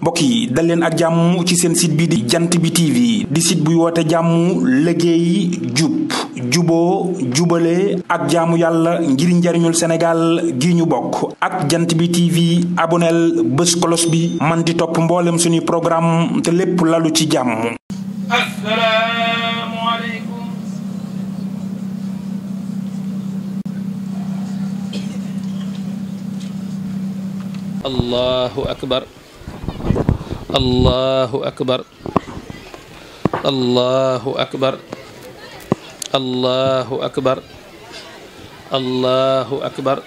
mbokk yi dal leen ak jàmm ci seen site bi di jant bi TV di site buy woote jàmm liggéey jub juboo jubale ak jaamu yàlla ngir njariñul Sénégal gi ñu bokk ak jant bi TV aboneel bés kolos bi man di topp mboolem suñuy programme te lépp lalu ci jàmm. Assalaamu aleykum. Allahu akbar. Allahu akbar. Allahu akbar. Allahu akbar. Allahu akbar.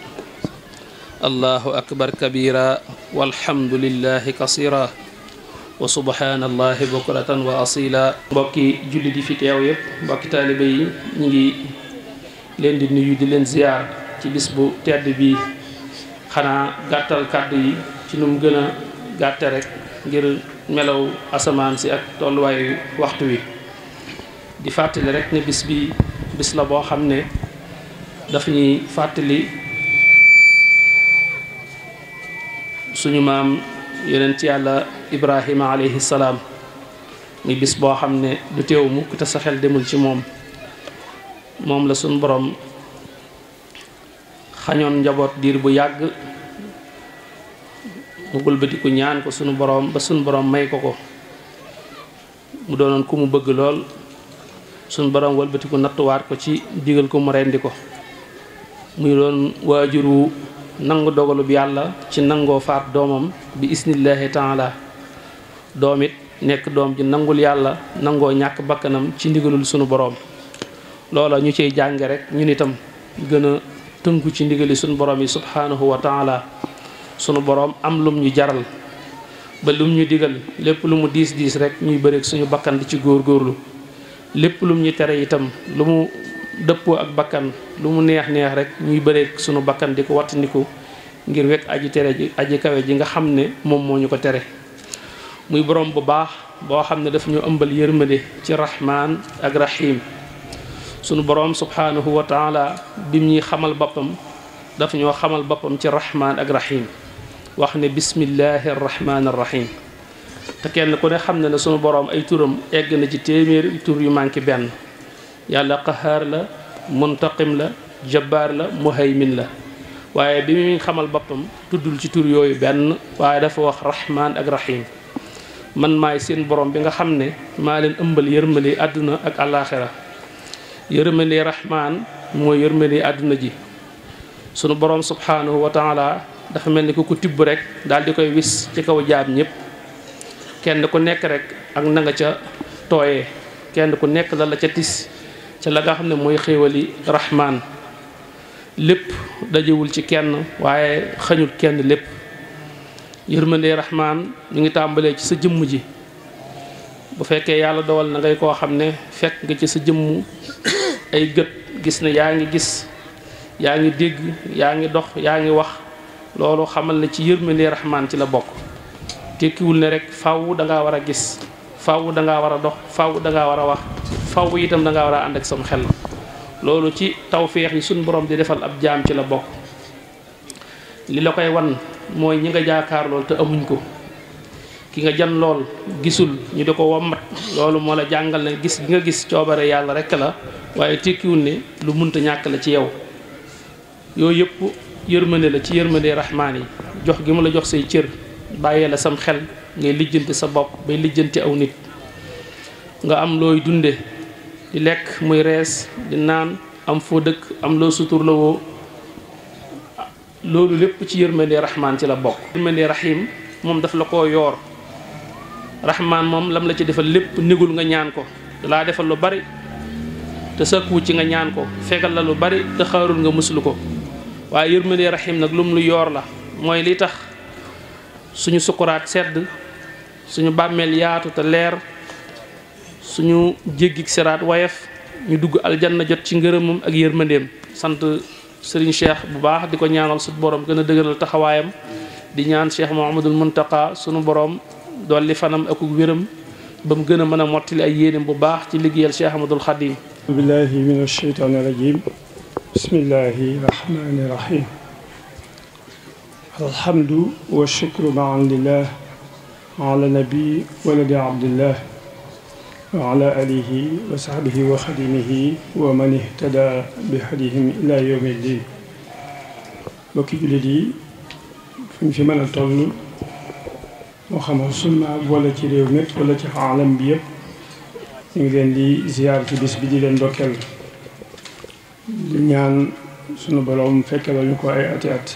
Allahu akbar kabira walhamdulillahi kasira wa subhanallahi bukratan wa asila. mbokki julli di fi teew yëpp mbokki taalibe yi ñu ngi leen di nuyu di leen ziyaar ci bis bu tedd bi xanaa gàttal kàddu yi ci nu mu gën a gàtte rek ngir melaw asamaan si ak tolluwaayu waxtu wi di fàttali rek ne bis bi bis la boo xam ne daf ñuy fàttali suñu maam yonent yàlla Ibrahima alayhi salaam muy bis boo xam ne du teew mukk te sa xel demul ci moom la suñu borom xañoon njaboot diir bu yàgg mu gëlbatiku ñaan ko sunu borom ba sunu borom may ko mu doonoon ku mu bëgg lool sunu borom wëlbatiku nattuwaat ko ci digal ko mu rendi ko muy doon waajur wu nangu dogalub yàlla ci nangoo faat doomam bi isnillahi taala doom it nekk doom ji nangul yàlla nangoo ñàkk bakkanam ci ndigalul sunu borom loola ñu ciy jànge rek ñun itam gën a tënku ci ndigali sunu borom yi subhanahu wa taala sunu borom am lum ñu jaral ba lum ñu digal lépp lu mu diis rek ñuy bëreeg suñu bakkan di ci góorgóorlu lépp lum ñu tere itam lu mu dëppoo ak bakkan lu mu neex rek ñuy bëreeg suñu bakkan di ko wattandiku ngir wekk aji tere ji aji kawe ji nga xam ne moom moo ñu ko tere muy borom bu baax boo xam ne daf ñu ëmbal yërmande ci rahmaan ak rahim sunu borom subhanahu wa taala bim ñuy xamal boppam daf ñoo xamal boppam ci rahmaan ak rahim wax ne bismillahi arrahmani arrahim te kenn ku ne xam ne sunu borom ay turam egg na ci téeméeri tur yu manqué benn yàlla qahaar la muntaqim la jabbaar la muhaymin la waaye bi muy xamal boppam tuddul ci tur yooyu benn waaye dafa wax rahmaan ak rahim man maay seen borom bi nga xam ne maa leen ëmbal yërmande àdduna ak àllaaxira yërmande rahmaan mooy yërmande àdduna ji sunu borom subhanahu wa taala dafa mel ni ku ko tibb rek daal di koy wis ci kaw jaam ñëpp kenn ku nekk rek ak na nga ca tooyee kenn ku nekk la ca tis ca la nga xam ne mooy xéewali rahmaan lépp dajewul ci kenn waaye xañul kenn lépp yërmande rahmaan ñu ngi tàmbalee ci sa jëmm ji bu fekkee yàlla dogal na ngay koo xam ne fekk nga ci sa jëmm ay gët gis ne yaa ngi gis yaa ngi dégg yaa ngi dox yaa ngi wax loolu xamal ne ci yërmande rahmaan ci la bokk tekkiwul ne rek faaw da ngaa war a gis faaw da ngaa war a dox faaw da ngaa war a wax faaw itam da ngaa war a ànd ak sam xel loolu ci tawféex yi suñu borom di defal ab jaam ci la bokk li la koy wan mooy ñi nga jaakaar lool te amuñ ko ki nga jan lool gisul ñu di ko wommat loolu moo la jàngal ne gis gi nga gis coobare yàlla rek la waaye tekkiwul ne lu munta ñàkk la ci yow yooyu yëpp yërmande la ci yërmande rahmaan yi jox gi mu la jox say cër bàyyee la sam xel ngay lijjanti sa bopp bay lijjanti aw nit nga am looy dunde di lekk muy rees di naan am foo dëkk am loo sutur la woo loolu lépp ci yërmande rahmaan ci la bokk yërmande rahim moom daf la koo yoor rahmaan moom lam la ci defal lépp négul nga ñaan ko dalaa defal lu bari te sakku ci nga ñaan ko fegal la lu bari te xaarul nga muslu ko waaye yërmande rahim nag lum lu yoor la mooy li tax suñu sukuraat sedd suñu bàmmeel yaatu te leer suñu jéggik siraat wayef ñu dugg aljanna jot ci ngërëmam ak yërmandeem sant Serigne Cheikh bu baax di ko ñaanal su borom gën a dëgëral taxawaayam di ñaan Cheikh Mouhamadul Muntaqa sunu borom dolli fanam ak wéram ba mu gën a mën a mottali ay yéenem bu baax ci liggéeyal Cheikh Ahmadul Xadim billahi min asheytaani rajim bismillahi rahmani rahim alhamdu wa shukru maan lillah ala nabi waladi abdillah wa ala alihi wa sahbihi wa xadimihi wa man ihtada bi hadihim ila yawmi ddin. bokki jullit yi fu ñu fi mën a toll moo xam sunna wala ci réew mi wala ci aalam bi yëpp ñu ngi leen di ziyaar ci bis bi di leen ndokkeel di ñaan sunu borom fekke la ñu ko ay ati at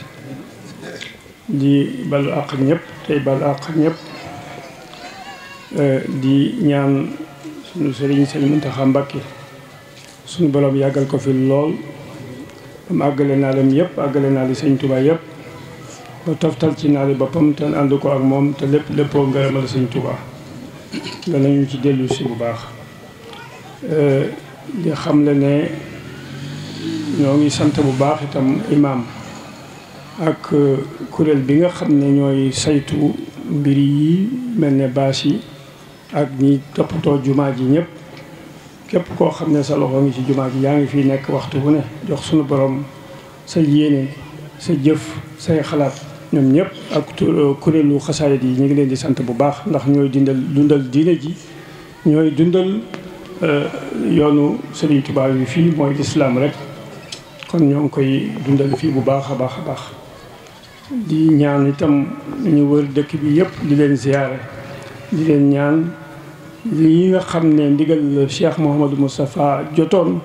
di balu àq ñëpp tey balu àq ñëpp di ñaan sunu sëriñ Sëriñ Muntaxa Mbàkke sunu borom yàggal ko fi lool am àggale naa leen yëpp àggale naa li Sëriñ Tuubaa yëpp ba toftal ci naa li boppam te ànd ko ak moom te léppoo ngërëmal Sëriñ Tuubaa danañu ci dellu si bu baax di xam le ne ñoo ngi sant bu baax itam imaam ak kuréel bi nga xam ne ñooy saytu mbir yi mel ne bâche yi ak ñi toppatoo jumaa ji ñëpp képp koo xam ne sa loxo ngi ci jumaa ji yaa ngi fii nekk waxtu bu ne jox sunu borom sa yéene sa jëf say xalaat ñoom ñëpp ak kuréelu xasaayid yi ñu ngi leen di sant bu baax ndax ñooy dundal diine ji ñooy dundal yoonu Sëriñ Tuubaa yi fii mooy lislaam rek kon ñoo ngi koy dundal fii bu baax a baax a baax di ñaan itam ñu wër dëkk bi yëpp di leen ziyaare di leen ñaan lii nga xam ne ndigal Cheikh Mouhamadou Moustapha jotoon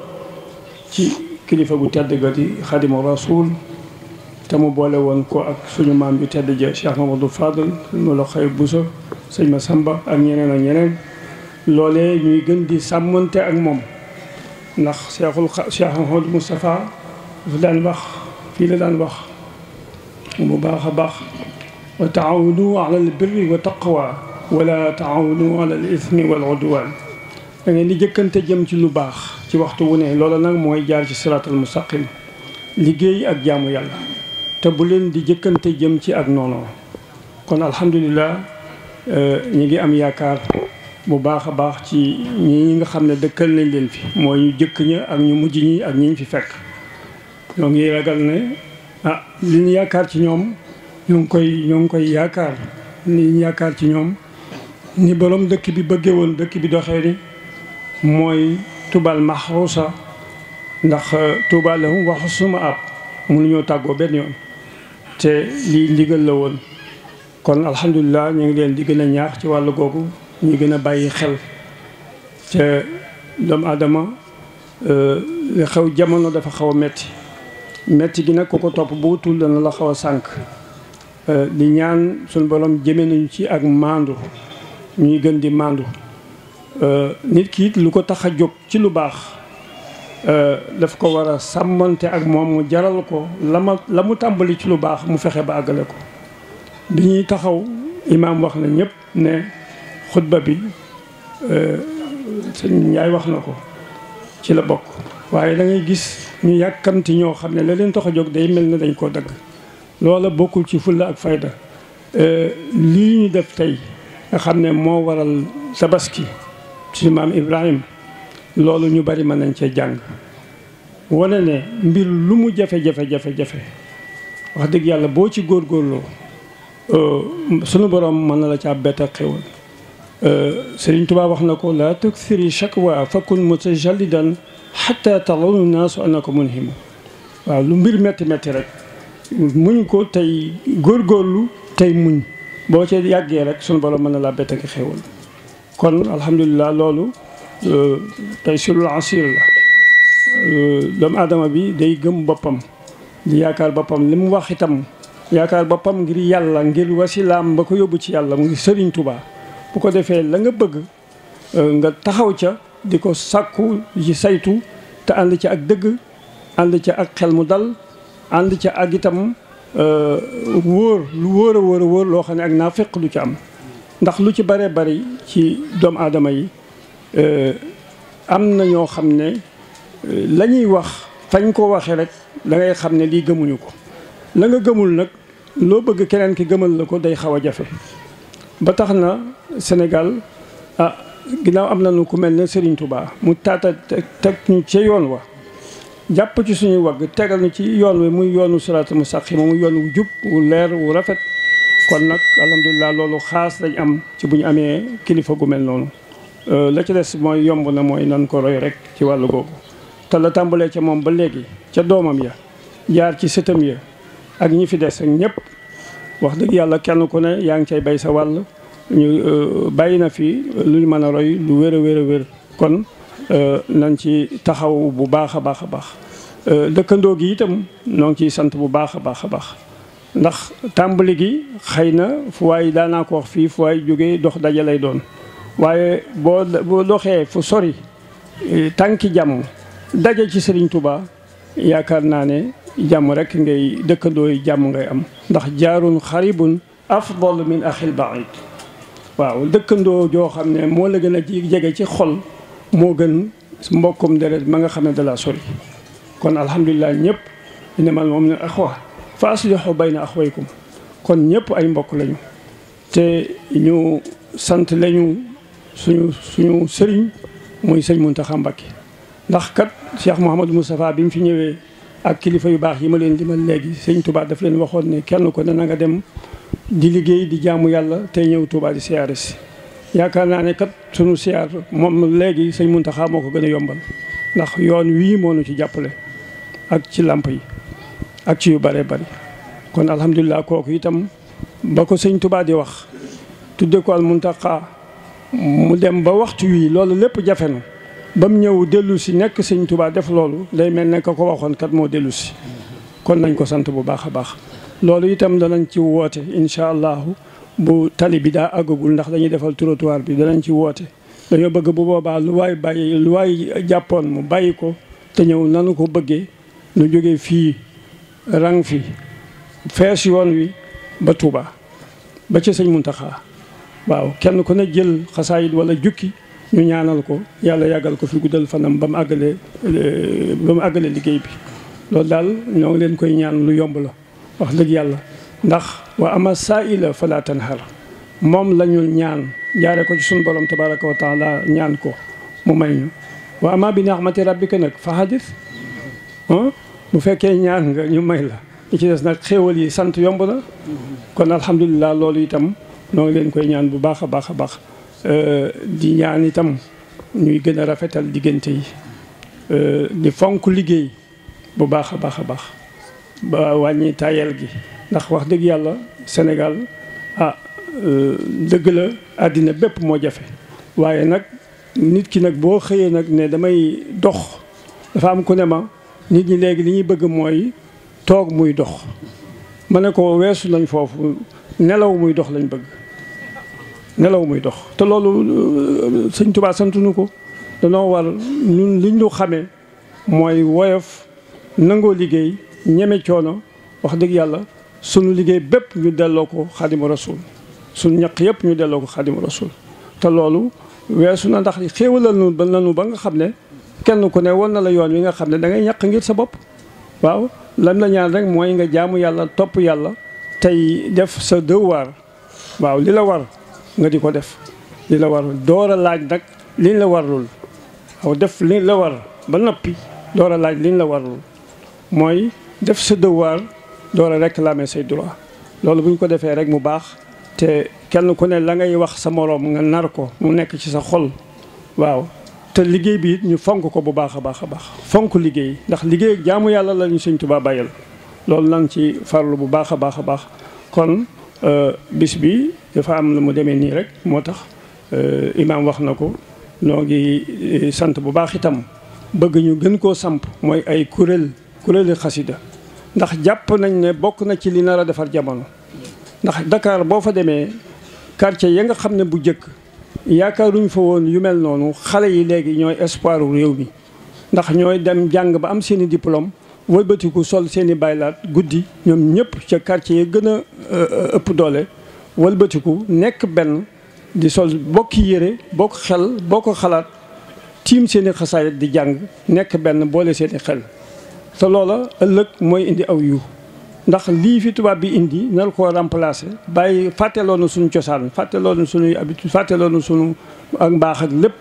ci kilifa gu tedd ga di Xadimu Rasuul te mu boole woon ko ak suñu maam yu tedd ja Cheikh Mamadou Fadal mu la xëy Buso sëñ Masamba ak ñeneen ak ñeneen loolee ñuy gën di sàmmante ak moom ndax Cheikh Mouhamadou Moustapha dafa daan wax fii la daan wax bu baax a baax wa taawunu ala al birri wa taqwa wala taawunu ala al ismi wal udwan da ngeen di jëkkante jëm ci lu baax ci waxtu wu ne loola nag mooy jaar ci siraatal mustaqim liggéey ak jaamu yàlla te bu leen di jëkkante jëm ci ak noonu kon alhamdulilah ñi ngi am yaakaar bu baax a baax ci ñi nga xam ne dëkkal nañ leen fi mooy ñu jëkk ña ak ñu mujj ñi ak ñi fi fekk ñoo ngi ragal ne li ñu yaakaar ci ñoom ñoo ngi koy yaakaar li ñu yaakaar ci ñoom ni borom dëkk bi bëggee woon dëkk bi doxee ni mooy tubal maxruusa ndax tuubal lahum wa husnu maab mënuñoo tàggoo benn yoon te lii ndigal la woon kon alhamdulilah ñu ngi leen di gën a ñaax ci wàllu googu ñu gën a bàyyi xel te doomu aadama li xew jamono dafa xaw a metti gi nag ku ko topp bu wutul dana la xaw a sànq di ñaan suñu borom jëme nañu ci ak maandu ñuy gën di maandu nit ki it lu ko tax a jóg ci lu baax daf ko war a sàmmante ak moom mu jaral ko la mu tàmbali ci lu baax mu fexe ba àggale ko bi ñuy taxaw imaam wax na ñëpp ne xutba bi sëñ Njaay wax na ko ci la bokk waaye da ngay gis ñu yàkkamti ñoo xam ne la leen tax a jóg day mel ne dañ koo dagg loola bokkul ci fulla ak fayda lii ñu def tey nga xam ne moo waral tabaski ci maam Ibrahim loolu ñu bari mën nañ cee jàng wane ne mbir lu mu jafe-jafe wax dëgg yàlla boo ci góorgóorloo sunu borom mën na la caa bett ak xéwal Sëriñ Tuubaa wax na ko la tuksiri shakwa fakun mutajallidan xatta talawnu naasu annaka munhimu waaw lu mbir metti rek muñ ko tey góorgóorlu tey muñ boo ci yàggee rek sunu borom mën na laa bett ak xéwal kon alhamdulilah loolu tey sulul asir la doomu aadama bi day gëm boppam di yaakaar boppam li mu wax itam yaakaar boppam ngir yàlla ngir wasilaam ba ko yóbbu ci yàlla mu ngi Sëriñ Tuubaa bu ko defee la nga bëgg nga taxaw ca di ko sàkku ci saytu te ànd ca ak dëgg ànd ca ak xel mu dal ànd ca ak itam wóor a wóor loo xam ne ak naafeq lu ci am ndax lu ci bare bari ci doomu aadama yi am na ñoo xam ne la ñuy wax fañ ko waxee rek da ngay xam ne lii gëmuñu ko la nga gëmul nag loo bëgg keneen ki gëmal la ko day xaw a jafe ba tax na Sénégal ginnaaw am nañu ku mel ne Serigne Touba mu taata teg ñu ca yoon wa jàpp ci suñuy wagg tegal ñu ci yoon wi muy yoonu siraatal mustaqim muy yoon wu jub wu leer wu rafet kon nag alhamdulilah loolu xaas lañ am ci bu ñu amee kilifa gu mel noonu la ci des mooy yomb na mooy nan ko roy rek ci wàllu googu te la tàmbalee ca moom ba léegi ca doomam ya jaar ci sëtam ya ak ñi fi des ak ñëpp wax dëgg yàlla kenn ku ne yaa ngi cay bay sa wàll ñu bàyyi na fi lu ñu mën a roy lu wér a wér a wér kon nañ ci taxaw bu baax a baax a baax dëkkandoo gi itam noo ngi ciy sant bu baax a baax a baax ndax tàmbali gi xëy na fu waay daanaa ko wax fii fu waay jógee dox daje lay doon waaye boo doxee fu sori tànki jàmm daje ci Serigne Touba yaakaar naa ne jàmm rek ngay dëkkandoo yi jàmm ngay am ndax jaarun xaribun afdal min axil baid waaw dëkkandoo joo xam ne moo la gën a jege ci xol moo gën mbokkum deret ma nga xam ne dalaa sori kon alhamdulilah ñëpp innamal mu'minuuna axwa fa aslihu bayna axwaykum kon ñëpp ay mbokk lañu te ñu sant lañu suñu sëriñ muy sëñ Mountakha Mbacké ndax kat Cheikh Mouhamadou Moustapha bi mu fi ñëwee ak kilifa yu baax yi ma leen limal léegi sëñ Touba daf leen waxoon ne kenn ko ne na nga dem di liggéey di jaamu yàlla tey ñëw Touba di siyaare si yaakaar naa ne kat sunu siyaar moom léegi sëñ Mountakha moo ko gën a yombal ndax yoon wii moo nu ci jàppale ak ci làmp yi ak ci yu bare bari kon alhamdulilah kooku itam ba ko sëñ Touba di wax tudde ko al Mountakha mu dem ba waxtu wi loolu lépp jafe na ba mu ñëw dellu si nekk sëñ Touba def loolu day mel ne ka ko waxoon kat moo dellu si kon nañ ko sant bu baax a baax loolu itam danañ ci woote incha allahu bu tali bi daa àggagul ndax dañuy defal trottoir bi danañ ci woote dañoo bëgg bu boobaa lu waay jàppoon mu bàyyi ko te ñëw nanu ko bëggee nu jógee fii rang fi fees yoon wi ba Touba ba ci sëñ Mountakha waaw kenn ku ne jël xasaayit wala jukki ñu ñaanal ko yàlla yàggal ko fi guddal fanam ba mu àggale liggéey bi loolu daal ñoo ngi leen koy ñaan lu yomb la wax dëgg yàlla ndax wa ama saa'ila fala tanhar moom la ñu ñaan jaare ko ci suñu borom tabaraka wa taala ñaan ko mu may ñu wa ama bi ni'mati rabbika nag fa hadith bu fekkee ñaan nga ñu may la li ci des nag xéewal yi sant yomb na kon alhamdulilah loolu itam noo ngi leen koy ñaan bu baax a baax a baax di ñaan itam ñuy gën a rafetal diggante yi di fonk liggéey bu baax a baax a baax ba wàññi tayel gi ndax wax dëgg yàlla Sénégal dëgg la àddina bépp moo jafe waaye nag nit ki nag boo xëyee nag ne damay dox dafa am ku ne ma nit ñi léegi li ñuy bëgg mooy toog muy dox ma ne ko weesu nañ foofu nelaw muy dox lañ bëgg nelaw muy dox te loolu sëñ Tuubaa santuñu ko danoo war ñun liñ ñu xamee mooy woyof nangoo liggéey ñeme coono wax dëgg yàlla sunu liggéey bépp ñu delloo ko Xaadimu Rasuul sunu ñaq yëpp ñu delloo ko Xaadimu Rasuul te loolu weesu na ndax xéewalal nu ba nga xam ne kenn ku ne won na la yoon wi nga xam ne da ngay ñaq ngir sa bopp waaw lan la ñaan rek mooy nga jaamu yàlla topp yàlla tey def sa devoir waaw li la war nga di ko def li la war door a laaj nag liñ la warlul waaw def li la war ba noppi door a laaj liñ la warlul mooy def sa devoir door a réclamer say droit loolu bu ñu ko defee rek mu baax te kenn ku ne la ngay wax sa moroom nga nar ko mu nekk ci sa xol waaw te liggéey bi it ñu fonk ko bu baax a baax a baax fonk liggéey ndax liggéey jaamu yàlla la ñu Sëñ Tuubaa bàyyal loolu nañ ci farlu bu baax a baax a baax kon bis bi dafa am lu mu demee nii rek moo tax imaam wax na ko noo ngi sant bu baax itam bëgg ñu gën koo samp mooy ay kuréeli xasida ndax jàpp nañ ne bokk na ci li nar a defar jamono ndax Dakar boo fa demee quartier ya nga xam ne bu njëkk yaakaaruñ fa woon yu mel noonu xale yi léegi ñooy espoiru réew mi ndax ñooy dem jàng ba am seeni diplôme wëlbatiku sol seeni baylaat guddi ñoom ñëpp ca quartier ya gën a ëpp doole wëlbatiku nekk benn di sol bokki yére bokk xel bokk xalaat tiim seeni xasaayit di jàng nekk benn boole seeni xel te loola ëllëg mooy indi aw yu ndax lii fi tubaab bi indi nar koo remplacer bàyyi fàtteloonu suñu cosaan fàtteloonu suñuy habitude fàtteloonu suñu ak mbaax ak lépp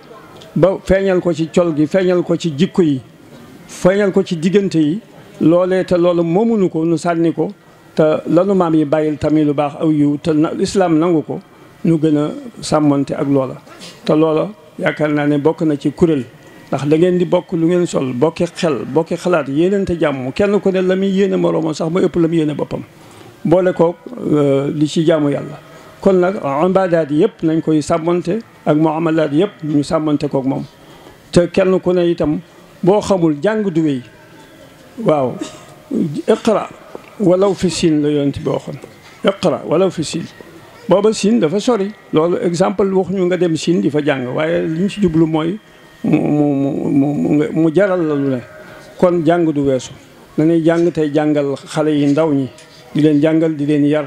ba feeñal ko ci col gi feeñal ko ci jikko yi feeñal ko ci diggante yi loolee te loolu moomuñu ko nu sànni ko te lanu maam yi bàyyil tamit lu baax aw yiw te lislaam nangu ko ñu gën a sàmmante ak loola. te loola yaakaar naa ne bokk na ci kuréel ndax da ngeen di bokk lu ngeen sol bokki xel bokki xalaat yéenante jàmm kenn ku ne la muy yéene moroomam sax ba ëpp la mu yéene boppam boole koog li ci jaamu yàlla. kon nag ibaadaat yëpp nañ koy sàmmante ak muamalaat yëpp ñu sàmmante koog moom te kenn ku ne itam boo xamul jàng du wéy waaw iqra walaw fi siin la yonent bi waxoon iqra walaw fi siin booba siin dafa sori loolu exemple waxuñu nga dem siin di fa jàng waaye li ñu ci jublu mooy mu jaral la lu ne kon jàng du weesu nañuy jàng tey jàngal xale yi ndaw ñi di leen jàngal di leen yar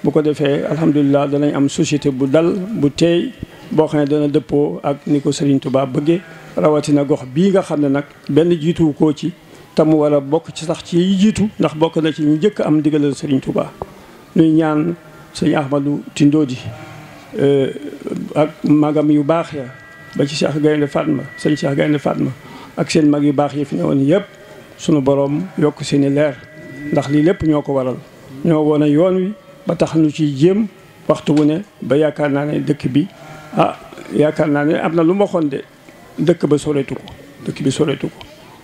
bu ko defee alhamdulilah danañ am société bu dal bu teey boo xam ne dana dëppoo ak ni ko Serigne Touba bëggee rawatina gox bii nga xam ne nag benn jiituwu koo ci te mu war a bokk ci sax ci yi jiitu ndax bokk na ci ñu njëkk am ndigalal Serigne Touba ñuy ñaan sëñ Ahmadou Tindodi ak magam yu baax ya ba ci Cheikh Gaynde Fatma sëñ Cheikh Gaynde Fatma ak seen mag yu baax yi fi ne woon yëpp sunu borom yokk seeni leer ndax lii lépp ñoo ko waral ñoo woon a yoon wi ba tax nu ciy jéem waxtu bu ne ba yaakaar naa ne dëkk bi yaakaar naa ne am na lu ma waxoon de dëkk ba soreetu ko dëkk bi soreetu ko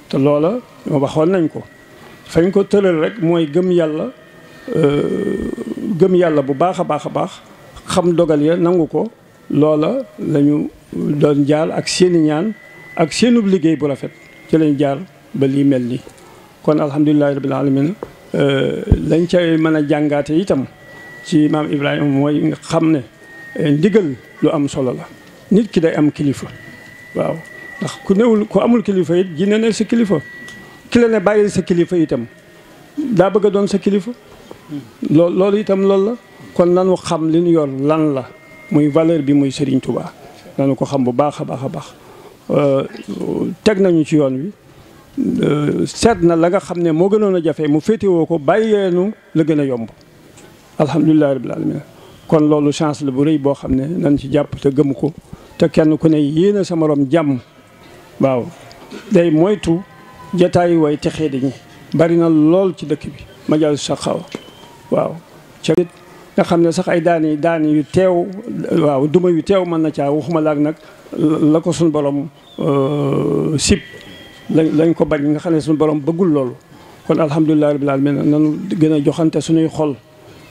te loola waxoon nañ ko fañ ko tëral rek mooy gëm yàlla bu baax a baax a baax xam dogal ya nangu ko loola lañu doon jaar ak seeni ñaan ak seenub liggéey bu rafet ci lañ jaar ba lii mel nii kon alhamdulilahi rabbil alamin lañ cay mën a jàngaate itam ci maam Ibrahima mooy nga xam ne ndigal lu am solo la nit ki day am kilifa waaw ndax ku amul kilifa it jinne ne sa kilifa ki la ne bàyyil sa kilifa itam daa bëgg a doon sa kilifa loolu itam loolu la kon nanu xam li ñu yor lan la muy valeur bi muy Serigne Touba nanu ko xam bu baax a baax a baax teg nañu ci yoon wi seet na la nga xam ne moo gënoon a jafe mu féetewoo ko bàyyeenu la gën a yomb alhamdulilahi rabbil alamin kon loolu chance la bu rëy boo xam ne nañ ci jàpp te gëm ko te kenn ku ne yéene sa morom jàmm waaw day moytu jataayu way texee di ñi bari na lool ci dëkk bi majal saqaw waaw ca nga xam ne sax ay daani yu teew waaw duma yu teew mën na caa waxuma laak nag la ko suñ borom sib lañ ko bañ nga xam ne suñu borom bëggul loolu kon alhamdulilah rabbil alamin nanu gën a joxante suñuy xol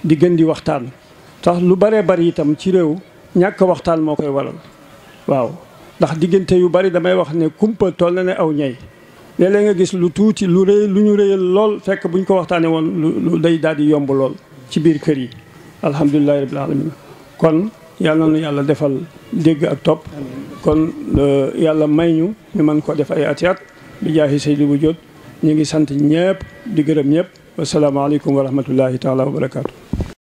di gën di waxtaan tax lu baree bari itam ci réew ñàkk waxtaan moo koy waral waaw ndax diggante yu bari damay wax ne kumpa toll na ne aw ñay léeg-léeg nga gis lu tuuti lu ñu rëyal lool fekk buñ ko waxtaanee woon lu day daal di yomb lool ci biir kër yi alhamdulilah rabbil alamin kon yàlla na yàlla defal dégg ak topp kon yàlla may ñu mën ko def ay ati at bi jaahi Seydou bu jot ñu ngi sant ñëpp di gërëm ñëpp wasalaamaaleykum wa rahmatullahi taala wa barakaatu.